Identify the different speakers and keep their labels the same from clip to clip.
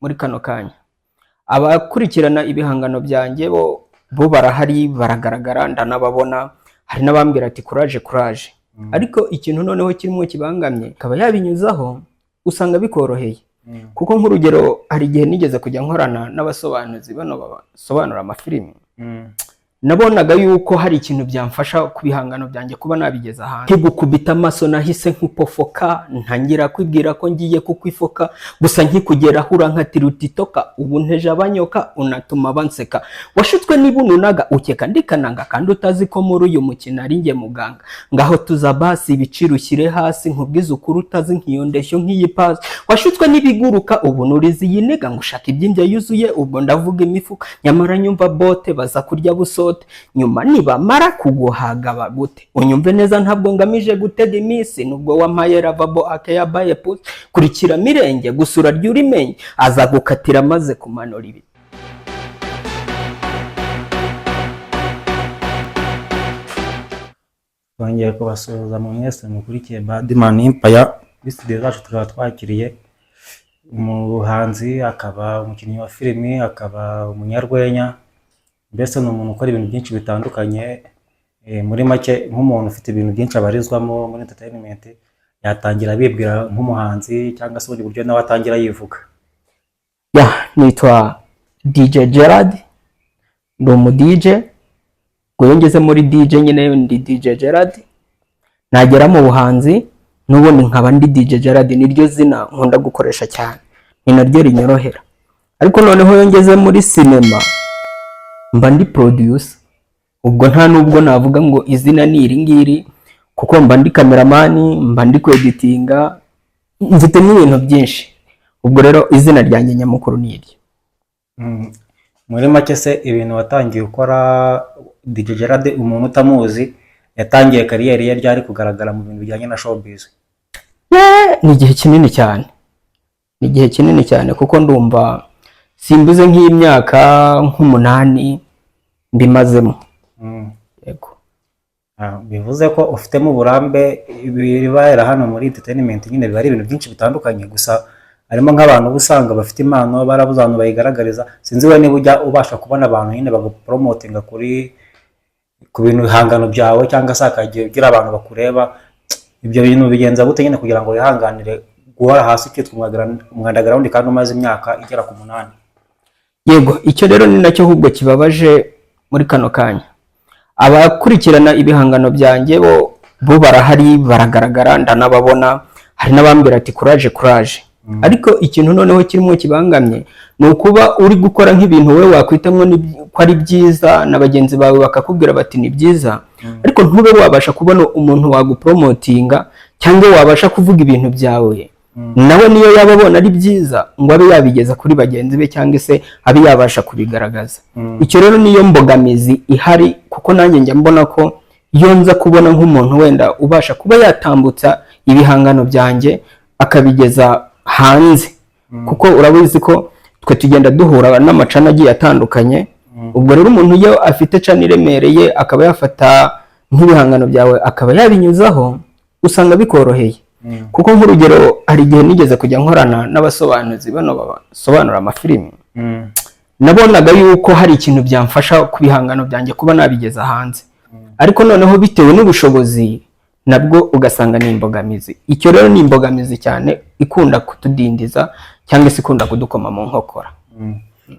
Speaker 1: muri kano kanya. Abakurikirana ibihangano byanjye bo barahari, baragaragara, ndanababona. Hari n'abambwira ati "Courage, courage." Ariko ikintu noneho kirimo kibangamye, akaba yabinyuzaho usanga bikoroheye, kuko nk'urugero hari igihe nigeze kujya nkorana n'abasobanuzi bano basobanura amafilimi. Nabonaga yuko hari ikintu byamfasha ku bihangano byanjye kuba nabigeza hanze. Nkigukubita amaso nahise nkupofoka, ntangira kwibwira ko ngiye kukwifoka. Gusa nkikugeraho urankatira utitoka, ubu nteje abanyoka, unatuma banseka. Washutswe n'ibununaga ukeka ndikananga, kandi utazi ko muri uyu mukino ari njye muganga. Ngaho tuza basi, ibiciro ushyire hasi, nkubwize ukuri utazi nk'iyo ndeshyo nk'iyi pasi. Washutswe n'ibiguruka, ubu nurizi iyi nega ngo ushaka iby'imbya yuzuye, ubwo ndavuga imifuka. Nyamara nyumva bote baza kurya busote, nyuma nibamara kuguhaga bagute. Unyumve neza, ntabwo ngamije gutega iminsi, nubwo wampaye ravabo akeyabaye pusi. Kurikira mirenge gusura ry'urimenye aza gukatira maze kumanura ibi.
Speaker 2: Twongeye kubasuhuza mu mwese mukurikiye Badman Empire. Kuri studio zacu tukaba twakiriye umuhanzi, akaba umukinnyi wa filimi, akaba umunyarwenya, mbese ni umuntu ukora ibintu byinshi bitandukanye. Muri make nk'umuntu ufite ibintu byinshi abarizwamo muri entertainment, yatangira abibwira nk'umuhanzi cyangwa se ubundi buryo nawe atangira yivuga.
Speaker 1: Ya, nitwa DJ Gerard, ndi umu DJ. Ubwo iyo ngeze muri DJ nyine ndi DJ Gerard, nagera mu buhanzi n'ubundi nkaba ndi DJ Gerard. Niryo zina nkunda gukoresha cyane, ni naryo rinyorohera. Ariko noneho iyo ngeze muri sinema mba ndi producer. Ubwo nta nubwo navuga ngo izina ni iri ngiri, kuko mba ndi cameraman, mba ndi kweditinga, mfite n'ibintu byinshi. Ubwo rero izina ryanjye nyamukuru ni iryo.
Speaker 2: Muri make se ibintu watangiye ukora, DJ Gerard, umuntu utamuzi, yatangiye kariyeri ye ryari kugaragara mu bintu bijyanye na showbiz?
Speaker 1: Ni igihe kinini cyane, ni igihe kinini cyane, kuko ndumva simbuze nk'imyaka nk'umunani mbimazemo. Yego.
Speaker 2: Bivuze ko ufitemo uburambe. Ibibera hano muri entertainment nyine biba ari ibintu byinshi bitandukanye, gusa harimo nk'abantu uba usanga bafite impano barabuze ahantu bayigaragariza. Sinzi we niba ujya ubasha kubona abantu nyine bagupromotinga kuri ku bintu bihangano byawe, cyangwa se hakagira ugira abantu bakureba. Ibyo bintu bigenza gute nyine kugira ngo wihanganire guhora hasi ukitwa umwandaground kandi umaze imyaka igera ku 8?
Speaker 1: Yego, icyo rero ni nacyo ahubwo kibabaje muri kano kanya. Abakurikirana ibihangano byanjye bo barahari, baragaragara, ndanababona. Hari n'abambwira ati "Courage, courage." Ariko ikintu noneho kirimo kibangamye ni ukuba uri gukora nk'ibintu wowe wakwitamwo ko ari byiza, na bagenzi bawe bakakubwira bati "Ni byiza," ariko ntube wabasha kubona umuntu wagupromotinga cyangwa wabasha kuvuga ibintu byawe, nawe niyo yaba abona ari byiza ngo abe yabigeza kuri bagenzi be cyangwa se abe yabasha kubigaragaza. Icyo rero niyo mbogamizi ihari, kuko nanjye njya mbona ko iyo nza kubona nk'umuntu wenda ubasha kuba yatambutsa ibihangano byanjye akabigeza hanze, kuko urabizi ko twe tugenda duhura n'amachannel agiye atandukanye. Ubwo rero umuntu iyo afite channel iremereye akaba yafata nk'ibihangano byawe akaba yabinyuzaho, usanga bikoroheye, kuko nk'urugero hari igihe nigeze kujya nkorana n'abasobanuzi bano basobanura amafilimi. Nabonaga yuko hari ikintu byamfasha ku bihangano byanjye kuba nabigeza hanze, ariko noneho bitewe n'ubushobozi nabwo ugasanga ni imbogamizi. Icyo rero ni imbogamizi cyane ikunda kutudindiza cyangwa se ikunda kudukoma mu nkokora.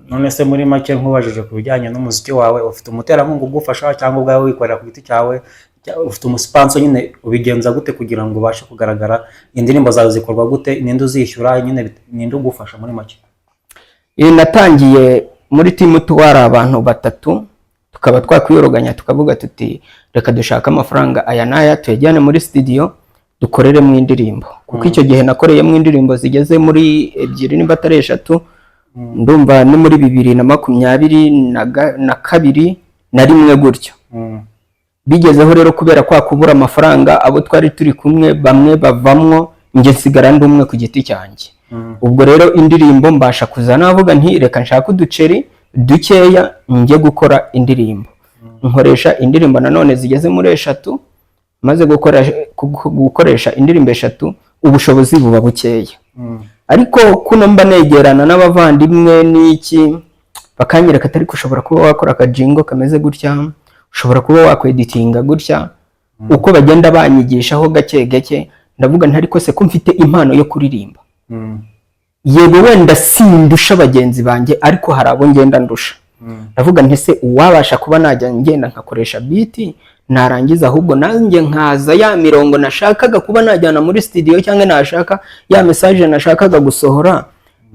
Speaker 2: None se muri make nkubajije ku bijyanye n'umuziki wawe, ufite umuterankunga ugufasha cyangwa ubwawe wikorera ku giti cyawe? Ufite umusponsor nyine? Ubigenza gute kugira ngo ubashe kugaragara? Indirimbo zawe zikorwa gute? Ninde uzishyura nyine? Ninde ugufasha muri make?
Speaker 1: Natangiye muri team twari abantu batatu, tukaba twakwiyoroganya tukavuga tuti "Reka dushake amafaranga aya n'aya tuyajyane muri studio dukoreremo indirimbo," kuko icyo gihe nakoreyemo indirimbo zigeze muri ebyiri nimba atari eshatu. Ndumva ni muri 2022 na rimwe gutyo. Bigezeho rero, kubera kwa kubura amafaranga, abo twari turi kumwe bamwe bavamwo, njye nsigara ndi umwe ku giti cyanjye. Ubwo rero indirimbo mbasha kuza navuga nti "Reka nshake uduceri dukeya njye gukora indirimbo." Nkoresha indirimbo nanone zigeze muri eshatu. Maze gukoresha indirimbo eshatu, ubushobozi buba bukeya. Ariko kuno mba negerana n'abavandimwe n'iki, bakanyereka atari ko ushobora kuba wakora akajingle kameze gutya, ushobora kuba wakweditinga gutya. Uko bagenda banyigishaho gake gake, ndavuga nti: "Ariko se ko mfite impano yo kuririmba, yego wenda sindusha bagenzi banjye, ariko hari abo ngenda ndusha." Ndavuga nti: "Se uwabasha kuba najya ngenda nkakoresha beat, narangiza ahubwo nanjye nkaza ya mirongo nashakaga kuba najyana muri studio, cyangwa nashaka ya message nashakaga gusohora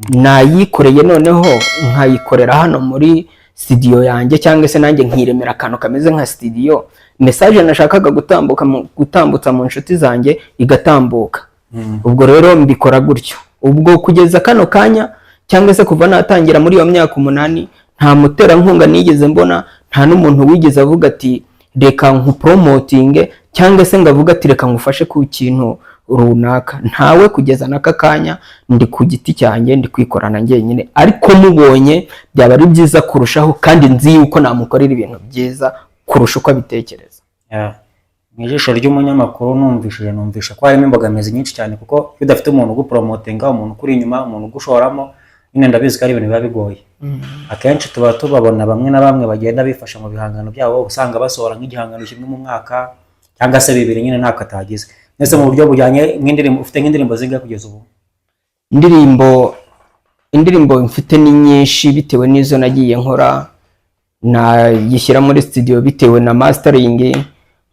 Speaker 1: nayikoreye, noneho nkayikorera hano muri studio yanjye, cyangwa se nanjye nkiremera akantu kameze nka studio, message nashakaga gutambutsa mu nshuti zanjye igatambuka." Ubwo rero mbikora gutyo. Ubwo kugeza kano kanya, cyangwa se kuva natangira muri iyo myaka 8, nta muterankunga nigeze mbona, nta n'umuntu wigeze avuga ati: "Reka nkupromotinge," cyangwa se ngo avuge ati: "Reka ngufashe ku kintu runaka." Ntawe. Kugeza n'aka kanya ndi ku giti cyanjye, ndi kwikorana njyenyine, ariko mubonye byaba ari byiza kurushaho, kandi nzi yuko namukorera ibintu byiza kurusha uko abitekereza.
Speaker 2: Yeah. Mu ijisho ry'umunyamakuru numvishije ko harimo imbogamizi nyinshi cyane, kuko iyo udafite umuntu ugupromotinga, umuntu ukuri inyuma, umuntu ugushoramo nyine, ndabizi ko ari ibintu biba bigoye. Akenshi tuba tubabona bamwe na bamwe bagenda bifasha mu bihangano byabo, usanga basohora nk'igihangano kimwe mu mwaka cyangwa se bibiri, nyine ntako atagize. Ndetse mu buryo bujyanye nk'indirimbo, ufite nk'indirimbo zingahe kugeza ubu?
Speaker 1: Indirimbo mfite ni nyinshi, bitewe n'izo nagiye nkora, nayishyira muri studio, bitewe na mastering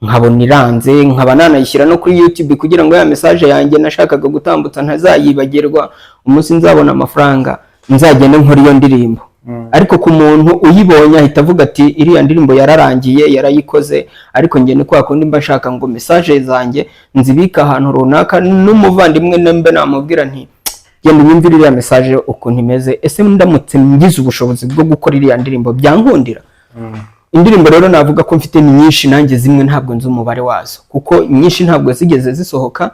Speaker 1: nkabona iranze, nkaba nanayishyira no kuri YouTube kugira ngo ya message yanjye nashakaga gutambutsa ntazayibagirwa. Umunsi nzabona amafaranga nzagende nkora iyo ndirimbo. Ariko ku muntu uyibonye ahita avuga ati: "Iriya ndirimbo yararangiye, yarayikoze." Ariko njye ni kwa kundi mba nshaka ngo message zanjye nzibike ahantu runaka, n'umuvandimwe mbe namubwira nti: "Genda unyumvire iriya message ukuntu imeze. Ese ndamutse ngize ubushobozi bwo gukora iriya ndirimbo, byankundira?" Indirimbo rero navuga ko mfite ni nyinshi. Nanjye zimwe ntabwo nzi umubare wazo, kuko nyinshi ntabwo zigeze zisohoka,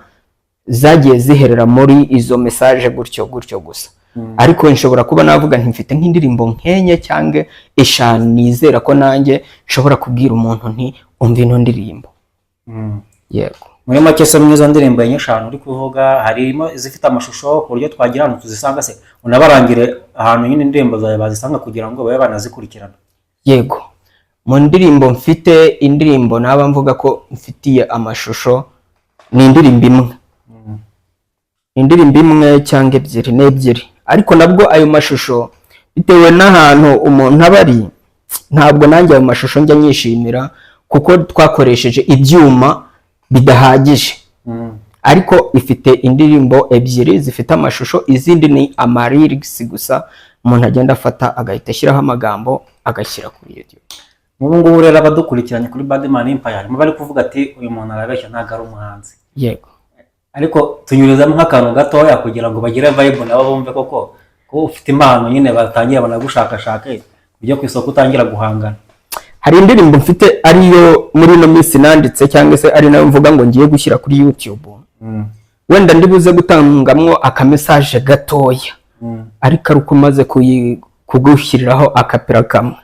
Speaker 1: zagiye ziherera muri izo message gutyo gutyo gusa. Ariko nshobora kuba navuga nti mfite nk'indirimbo nk'enye cyangwa eshanu nizera ko nanjye nshobora kubwira umuntu nti: "Umva ino ndirimbo." Yego.
Speaker 2: Muri make se, muri izo ndirimbo enye, eshanu uri kuvuga, harimo izifite amashusho ku buryo twagira ahantu tuzisanga? Se unabarangire ahantu nyine indirimbo zawe bazisanga kugira ngo babe banazikurikirana.
Speaker 1: Yego, mu ndirimbo mfite, indirimbo naba mvuga ko mfitiye amashusho ni indirimbo imwe, indirimbo imwe cyangwa ebyiri, ni ebyiri. Ariko nabwo ayo mashusho, bitewe n'ahantu umuntu aba ari, ntabwo nanjye ayo mashusho njya nyishimira, kuko twakoresheje ibyuma bidahagije. Ariko ifite indirimbo ebyiri zifite amashusho, izindi ni amalyrics gusa, umuntu agenda afata agahita ashyiraho amagambo agashyira kuri YouTube.
Speaker 2: Nk'ubu ngubu rero abadukurikiranye kuri Badman Empire harimo bari kuvuga ati: "Uyu muntu arabeshya, ntabwo ari umuhanzi." Ariko tunyurizamo nk'akantu gatoya kugira ngo bagire vibe, nabo bumve koko ko ufite impano nyine, batangira banagushakashake ujye ku isoko utangira guhangana.
Speaker 1: Hari indirimbo mfite ariyo muri ino minsi nanditse, cyangwa se ari nayo mvuga ngo ngiye gushyira kuri YouTube. Wenda ndibuze gutangamwo akamessage gatoya, ariko ari uko umaze kugushyiriraho akapira kamwe.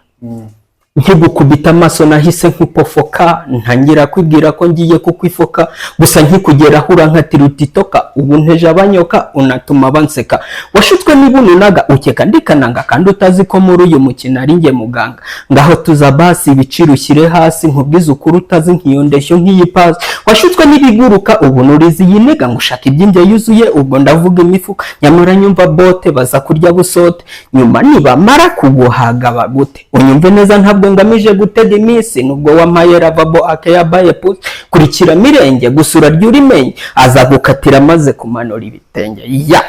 Speaker 1: Nkigukubita amaso nahise nkupofoka, ntangira kwibwira ko ngiye kukwifoka gusa. Nkikugeraho urankatira utitoka, ubu nteje abanyoka, unatuma banseka. Washutswe n'ibununaga ukeka ndikananga, kandi utazi ko muri uyu mukino ari njye muganga. Ngaho tuza basi, ibiciro ushyire hasi, nkubwize ukuri utazi nk'iyo ndeshyo nk'iyi pasi. Washutswe n'ibiguruka, ubu nurizi iyi nega ngo ushaka iby'indyo yuzuye, ubwo ndavuga imifuka. Nyamara nyumva bote baza kurya busote, nyuma nibamara kuguhaga bagute. Unyumve neza, ntabwo ngamije gutega iminsi, nubwo wampaye ravabo akeyabaye pusi. Kurikira mirenge gusura ry'urimenye, aza gukatira amaze kumanura ibitenge ya.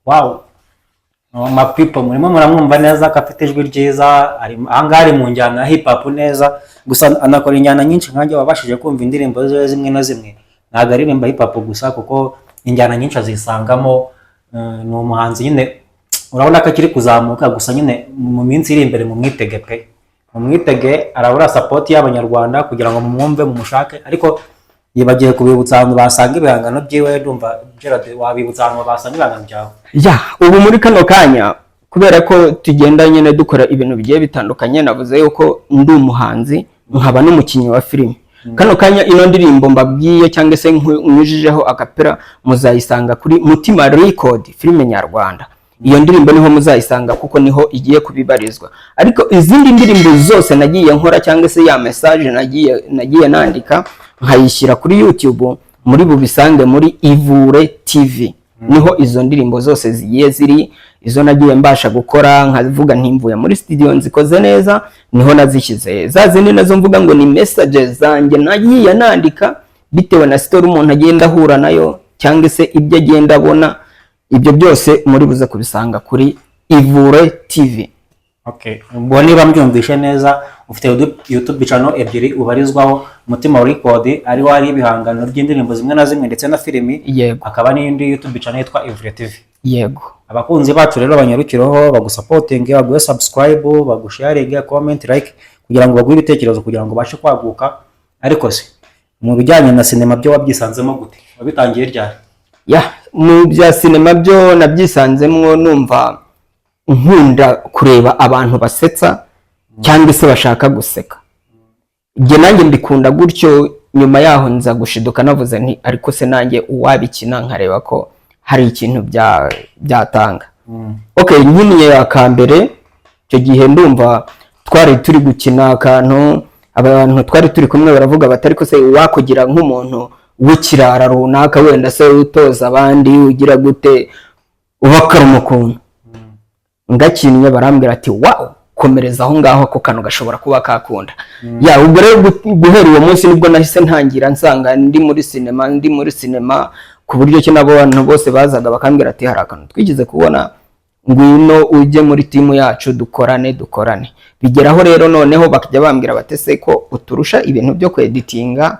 Speaker 2: Wow, ma people, murimo muramwumva neza ko afite ijwi ryiza. Ari ahangaha, ari mu njyana ya hip hop neza, gusa anakora injyana nyinshi. Nkanjye wabashije kumva indirimbo ze zimwe na zimwe, ntabwo aririmba hip hop gusa, kuko injyana nyinshi azisangamo. Ni umuhanzi nyine urabona ko akiri kuzamuka, gusa nyine mu minsi iri imbere mumwitege pe, mumwitege. Arabura support y'Abanyarwanda kugira ngo mumwumve, mumushake. Ariko yibagiwe kubibutsa ahantu basanga ibihangano byiwe. Ndumva Gerard wabibutsa ahantu basanga ibihangano byawe.
Speaker 1: Ya, ubu muri kano kanya, kubera ko tugenda nyine dukora ibintu bigiye bitandukanye, navuze yuko ndi umuhanzi nkaba n'umukinnyi wa filime. Kano kanya ino ndirimbo mbabwiye cyangwa se nkunyujijeho acapella, muzayisanga kuri Mutima Record filime nyarwanda. Iyo ndirimbo niho muzayisanga kuko niho igiye kubibarizwa. Ariko izindi ndirimbo zose nagiye nkora cyangwa se ya message nagiye nandika nkayishyira kuri YouTube, muri bubisange muri Ivure TV. Niho izo ndirimbo zose zigiye ziri, izo nagiye mbasha gukora nkavuga nti mvuye muri studio nzikoze neza, niho nazishyize. Za zindi nazo mvuga ngo ni messages zanjye nagiye nandika bitewe na story umuntu agenda ahura nayo cyangwa se ibyo agenda abona, ibyo byose muri buze kubisanga kuri Ivure TV.
Speaker 2: Okay. Ubwo niba mbyumvishe neza, ufite YouTube channel ebyiri ubarizwaho: Mutima Record, ariho hari ibihangano by'indirimbo zimwe na zimwe ndetse na filimi,
Speaker 1: Yego.
Speaker 2: hakaba n'indi YouTube channel yitwa Ivure TV.
Speaker 1: Yego.
Speaker 2: Abakunzi bacu rero banyarukireho bagusapotinge, baguhe subscribe, bagusharinge, comment, like, kugira ngo baguhe ibitekerezo kugira ngo ubashe kwaguka. Ariko se mu bijyanye na sinema byo wabyisanzemo gute? Wabitangiye ryari?
Speaker 1: Ya, mu bya sinema byo nabyisanzemwo numva nkunda kureba abantu basetsa cyangwa se bashaka guseka. Njye nanjye mbikunda gutyo. Nyuma yaho nza gushiduka navuze nti ariko se nanjye uwabikina nkareba ko hari ikintu byatanga. Okay, nkiniye akambere icyo gihe ndumva twari turi gukina akantu, abantu twari turi kumwe baravuga bati ariko se wakugira nk'umuntu w'ikirara runaka, wenda se utoza abandi, ugira gute, ubakara ukuntu. Ngakinnye barambwira ati wow, komereza aho ngaho, ako kantu gashobora kuba kakunda. Ya, ubwo rero guhera uwo munsi nibwo nahise ntangira nsanga ndi muri sinema, ndi muri sinema ku buryo ki nabo bantu bose bazaga bakambwira ati hari akantu twigeze kubona, ngwino ujye muri timu yacu dukorane dukorane. Bigeraho rero noneho bakajya bambwira bati se ko uturusha ibintu byo kweditinga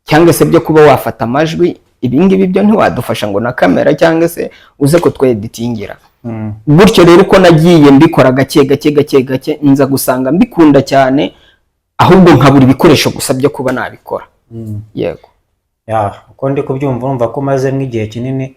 Speaker 1: cyangwa se byo kuba wafata amajwi, ibi ngibi byo ntiwadufasha ngo na kamera cyangwa se uze kutweditingira? Gutyo rero uko nagiye mbikora gake gake gake gake, nza gusanga mbikunda cyane, ahubwo nkabura ibikoresho gusa byo kuba nabikora. Yego.
Speaker 2: Ya, uko ndi kubyumva, urumva ko umaze nk'igihe kinini.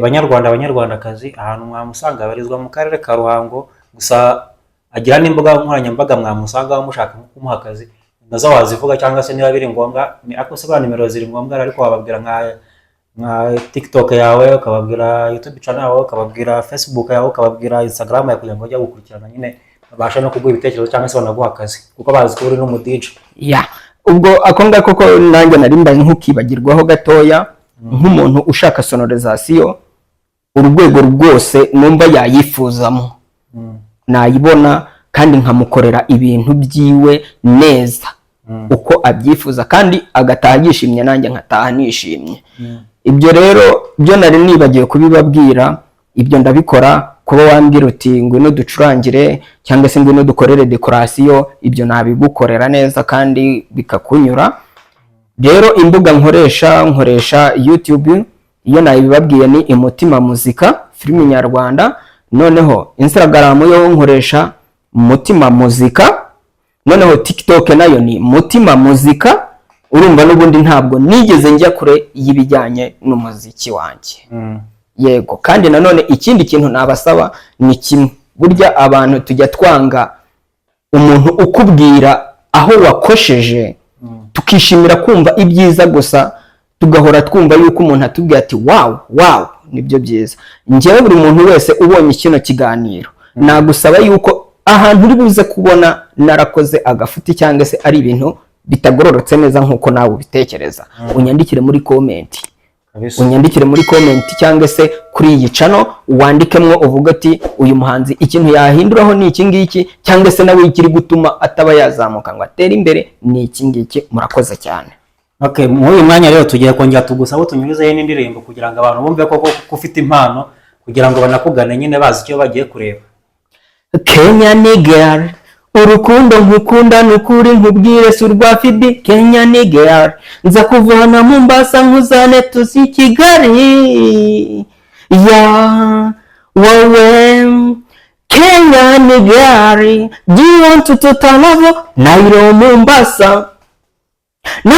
Speaker 2: Banyarwanda, banyarwandakazi, ahantu mwamusanga abarizwa mu karere ka Ruhango, gusa agira n'imbuga nkoranyambaga mwamusangaho mushaka nko kumuha akazi, nazo wazivuga cyangwa se niba biri ngombwa ariko se buriya nimero ziri ngombwa? Ariko wababwira nka TikTok yawe, ukababwira YouTube channel yawe, ukababwira Facebook yawe, ukababwira Instagram yawe, kugira ngo bajye gukurikirana nyine, babashe no kuguha ibitekerezo cyangwa se banaguha akazi, kuko bazi ko uri n'umu DJ.
Speaker 1: Ya, ubwo ako ngako ko nanjye nari mbaye nk'ukibagirwaho gatoya. Nk'umuntu ushaka sonorisation, urwego rwose numva yayifuzamo nayibona, kandi nkamukorera ibintu byiwe neza uko abyifuza, kandi agataha yishimye, nanjye nkataha nishimye. Ibyo rero byo nari nibagiwe kubibabwira. Ibyo ndabikora. Kuba wambwira uti ngwino ducurangire cyangwa se ngwino dukorere dekorasiyo, ibyo nabigukorera neza kandi bikakunyura. Rero imbuga nkoresha, nkoresha YouTube, iyo nabibabwiye ni Imutima Muzika filimi nyarwanda. Noneho Instagram yo nkoresha Mutima Muzika. Noneho TikTok nayo ni Mutima Muzika. Urumva n'ubundi ntabwo nigeze njya kure y'ibijyanye n'umuziki wanjye. Yego, kandi nanone ikindi kintu nabasaba ni kimwe. Burya abantu tujya twanga umuntu ukubwira aho wakosheje, tukishimira kumva ibyiza gusa, tugahora twumva yuko umuntu atubwira ati wow, wow, nibyo byiza. Njyewe buri muntu wese ubonye kino kiganiro, nagusaba yuko ahantu uri buze kubona narakoze agafuti cyangwa se ari ibintu bitagororotse neza nk'uko nawe ubitekereza, unyandikire muri comment. Unyandikire muri comment cyangwa se kuri iyi channel wandikemwo, uvuga ati uyu muhanzi ikintu yahinduraho ni iki ngiki, cyangwa se nawe ikiri gutuma ataba yazamuka ngo atere imbere ni iki ngiki. Murakoze cyane.
Speaker 2: Okay, muri uyu mwanya rero tugiye kongera tugusaba tunyurizeho n'indirimbo kugira ngo abantu bumve koko ko ufite impano, kugira ngo banakugane nyine bazi icyo bagiye kureba.
Speaker 1: Kenya girl, urukundo nkukunda nukuri nkubwire si urwa fibi. Kenya girl, nza kuvana Mombasa nkuzane tuzi Kigali ya wowe. Kenya girl, do you want to total Nairo Mombasa na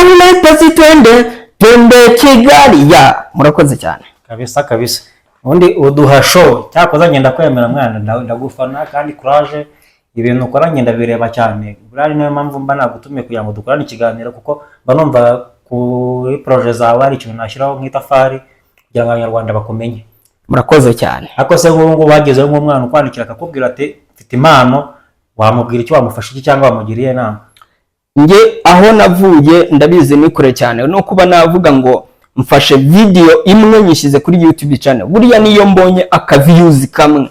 Speaker 1: si twende twende Kigali ya. Murakoze cyane.
Speaker 2: Kabisa kabisa, ubundi uduha show. Cyakoze ngenda kwemera mwana, ndagufana kandi courage. Ibintu ukora ngenda bireba cyane. Buriya ni niyo mpamvu mba nagutumiye kugira ngo dukorane ikiganiro, kuko mba numva kuri projet zawe hari ikintu nashyiraho nk'itafari kugira ngo Abanyarwanda bakumenye.
Speaker 1: Murakoze cyane.
Speaker 2: Ariko se nk'ubu ngubu hagezeho nk'umwana ukwandikira akakubwira ati mfite impano, wamubwira icyo, wamufasha iki cyangwa wamugiriye inama?
Speaker 1: Njye aho navuye ndabizi ni kure cyane, no kuba navuga ngo mfashe video imwe nyishyize kuri YouTube channel, buriya niyo mbonye aka views kamwe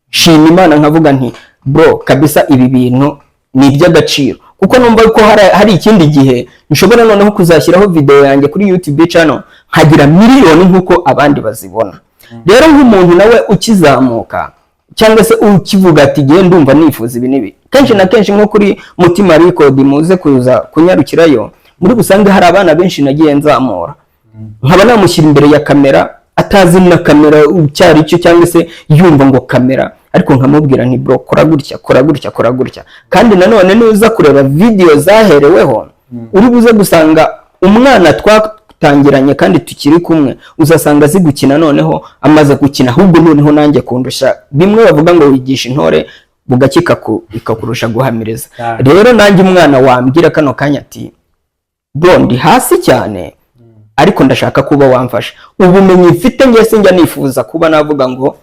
Speaker 1: nshima Imana, nkavuga nti bro, kabisa ibi bintu ni iby'agaciro, kuko numva ko hari ikindi gihe nshobora noneho kuzashyiraho video yanjye kuri YouTube channel nkagira miliyoni nk'uko abandi bazibona. Rero nk'umuntu nawe ukizamuka cyangwa se ukivuga ati ngiye ndumva nifuza ibi n'ibi, kenshi na kenshi nko kuri Mutima Record, muze kuza kunyarukirayo, muri busange hari abana benshi nagiye nzamura, nkaba namushyira imbere ya kamera atazi na kamera icyo ari cyo, cyangwa se yumva ngo kamera, ariko nkamubwira nti bro, kora gutya, kora gutya, kora gutya. Kandi nanone nuza kureba video zahereweho, uri buze gusanga umwana twatangiranye kandi tukiri kumwe, uzasanga azi gukina, noneho amaze gukina ahubwo noneho nanjye kundusha. Bimwe bavuga ngo wigisha intore bugacya ikakurusha guhamiriza. Rero nanjye umwana wambwira kano kanya ati bro, ndi hasi cyane ariko ndashaka kuba wamfasha, ubumenyi mfite nge sinjya nifuza kuba navuga ngo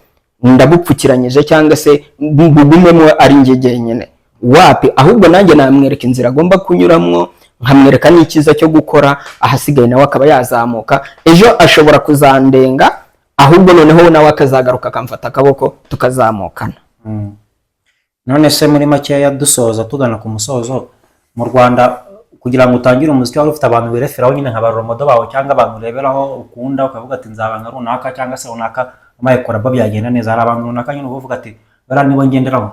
Speaker 1: ndabupfukiranyije cyangwa se mbugumemo ari njye jyenyine, wapi. Ahubwo nanjye namwereka inzira agomba kunyuramwo, nkamwereka n'icyiza cyo gukora, ahasigaye nawe akaba yazamuka. Ejo ashobora kuzandenga, ahubwo noneho nawe akazagaruka akamfata akaboko tukazamukana.
Speaker 2: None se muri makeya dusoza, tugana ku musozo, mu Rwanda kugira ngo utangire umuziki wari ufite abantu wireferaho nyine nka ba role model bawe, cyangwa abantu ureberaho ukunda ukavuga ati nzaba nka runaka cyangwa se runaka amaye collabo byagenda neza? Hari abantu runaka nyine uba uvuga ati bariya nibo ngenderaho?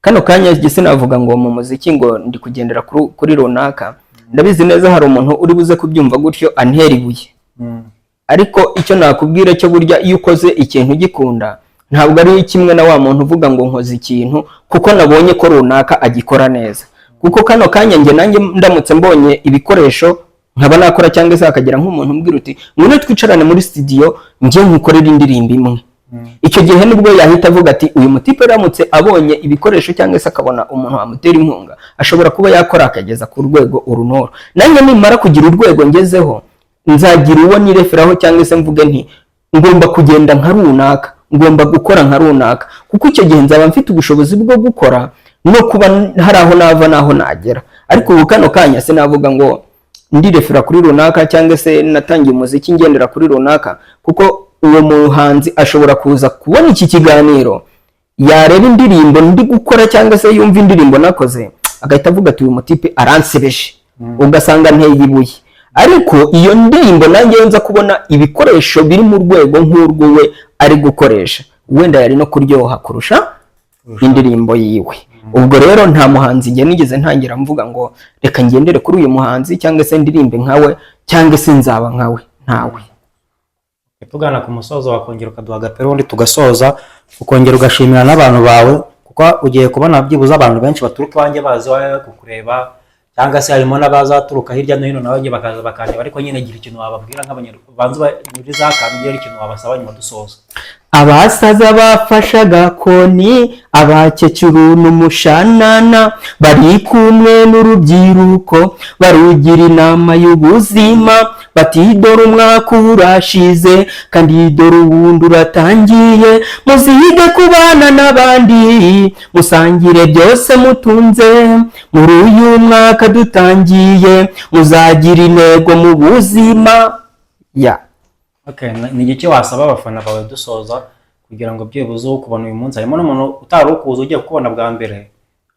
Speaker 1: Kano kanya njye sinavuga ngo mu muziki ngo ndi kugendera kuri runaka. Ndabizi neza hari umuntu uri buze kubyumva gutyo antera ibuye, ariko icyo nakubwira cyo, burya iyo ukoze ikintu ugikunda ntabwo ari kimwe na wa muntu uvuga ngo nkoze ikintu kuko nabonye ko runaka agikora neza. Kuko kano kanya njye nanjye ndamutse mbonye ibikoresho nkaba nakora, cyangwa se hakagira nk'umuntu umbwira uti ngwino twicarane muri studio njye nkukorere indirimbo imwe, icyo gihe nibwo yahita avuga ati uyu mutipe aramutse abonye ibikoresho cyangwa se akabona umuntu wamutera inkunga ashobora kuba yakora akageza ku rwego uru n'uru. Nanjye nimara kugira urwego ngezeho nzagira uwo nireferaho cyangwa se mvuge nti ngomba kugenda nka runaka, ngomba gukora nka runaka, kuko icyo gihe nzaba mfite ubushobozi bwo gukora no kuba hari aho nava n'aho nagera. Ariko ubu kano kanya sinavuga ngo ndirefera kuri runaka cyangwa se natangiye umuziki ngendera kuri runaka, kuko uwo muhanzi ashobora kuza kubona iki kiganiro, yareba indirimbo ndi gukora cyangwa se yumva indirimbo nakoze, agahita avuga ati uyu mutipe aransebeje, ugasanga nteye ibuye. Ariko iyo ndirimbo nanjye iyo nza kubona ibikoresho biri mu rwego nk'urwo we ari gukoresha, wenda yari no kuryoha kurusha indirimbo yiwe. Ubwo rero nta muhanzi njye nigeze ntangira mvuga ngo reka ngendere kuri uyu muhanzi cyangwa se ndirimbe nkawe cyangwa se nzaba nkawe, ntawe.
Speaker 2: Tugana ku musozo, wakongera ukaduha agapera ubundi tugasoza, ukongera ugashimira n'abantu bawe, kuko ugiye kubona byibuze abantu benshi baturuka iwanjye bazi iwawe kukureba, cyangwa se harimo n'abazaturuka hirya no hino nawe bakaza bakandeba. Ariko nyine gira ikintu wababwira nk'Abanyarwanda, banza muri za kantu ugire ikintu wabasaba nyuma dusoza.
Speaker 1: Abasaza bafashe agakoni, abakecuru n'umushanana, bari kumwe n'urubyiruko barugira inama y'ubuzima, bati dore umwaka urashize kandi dore uwundi uratangiye, muzige kubana n'abandi, musangire byose mutunze. Muri uyu mwaka dutangiye muzagira intego mu buzima ya
Speaker 2: Okay, ni igiki wasaba abafana bawe dusoza, kugira ngo byibuze ukubona uyu munsi, harimo n'umuntu utari ukuzi ugiye kukubona bwa mbere,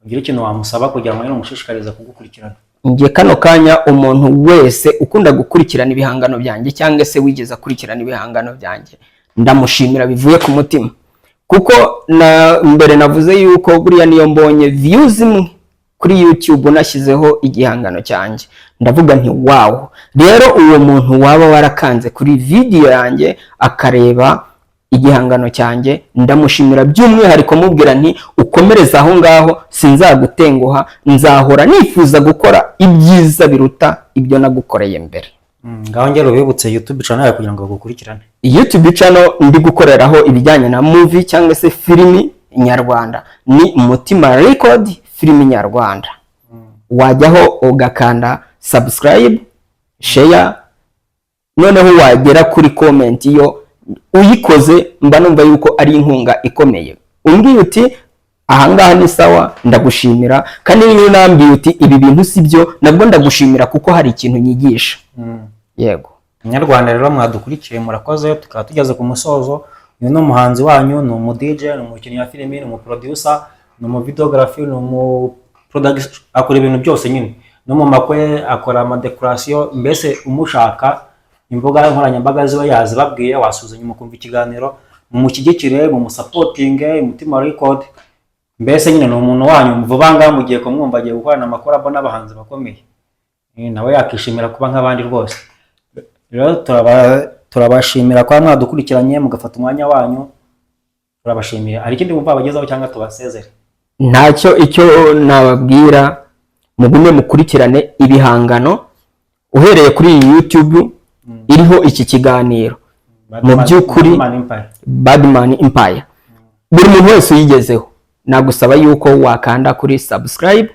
Speaker 2: ugire ikintu wamusaba kugira ngo nyine umushishikarize kugukurikirana?
Speaker 1: Njye kano kanya umuntu wese ukunda gukurikirana ibihangano byanjye cyangwa se wigeze akurikirana ibihangano byanjye, ndamushimira bivuye ku mutima, kuko na mbere navuze yuko buriya niyo mbonye views imwe kuri YouTube nashyizeho igihangano cyanjye ndavuga nti wow. Rero uwo muntu waba warakanze kuri video yanjye akareba igihangano cyanjye, ndamushimira by'umwihariko, mubwira nti ukomereze aho ngaho, sinzagutenguha, nzahora nifuza gukora ibyiza biruta ibyo nagukoreye mbere.
Speaker 2: Ngaho ngera ubibutse YouTube channel yawe kugira ngo bagukurikirane.
Speaker 1: YouTube channel ndi gukoreraho ibijyanye na movie cyangwa se filimi. nyarwanda. Ni Mutima Record filimi nyarwanda. Wajyaho ugakanda subscribe, share, noneho wagera kuri comment, iyo uyikoze mba numva yuko ari inkunga ikomeye. Umbwiye uti ahangaha ni sawa, ndagushimira. Kandi niyo unambwiye uti ibi bintu si byo, nabwo ndagushimira kuko hari ikintu nyigisha. Yego.
Speaker 2: Munyarwanda rero mwadukurikiye, murakoze. Tukaba tugeze ku musozo. Uyu ni umuhanzi wanyu, ni umu DJ, ni umukinnyi wa filimi, ni umuproducer, ni umuvideography, ni umu production, akora ibintu byose nyine, no mu makwe akora amadekorasiyo. Mbese umushaka, imbuga nkoranyambaga ziba yazibabwiye, wasuza inyuma ukumva ikiganiro. Mumushyigikire, mumusupportinge, Mutima Record. Mbese nyine ni umuntu wanyu. Vuba ngaha mugiye kumwumva, agiye gukorana amacollabo n'abahanzi bakomeye. Nawe yakishimira kuba nk'abandi rwose. Rero turabashimira kuba mwadukurikiranye, mugafata umwanya wanyu. Turabashimiye. Hari ikindi wumva bagezaho cyangwa tubasezere?
Speaker 1: Ntacyo. Icyo nababwira, mugume mukurikirane ibihangano uhereye kuri iyi YouTube iriho iki kiganiro. Mu by'ukuri,
Speaker 2: Badman Empire.
Speaker 1: Badman Empire, buri muntu wese uyigezeho nagusaba yuko wakanda kuri subscribe,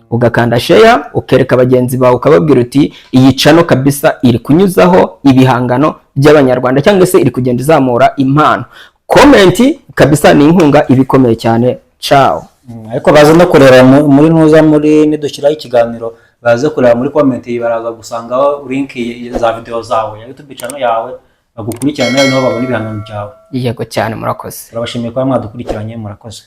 Speaker 1: ugakanda share, ukereka bagenzi bawe, ukababwira uti iyi channel kabisa iri kunyuzaho ibihangano by'abanyarwanda, cyangwa se iri kugenda izamura impano. Comment kabisa ni inkunga iba ikomeye cyane. Ciao.
Speaker 2: Ariko baze no kureba muri ntuza, muri nidushyiraho ikiganiro, baze kureba muri comment, baraza gusangaho link za video zawe ya YouTube channel yawe, bagukurikirane, niho babona ibihangano byawe.
Speaker 1: Yego cyane, murakoze.
Speaker 2: Turabashimiye kuba mwadukurikiranye, murakoze.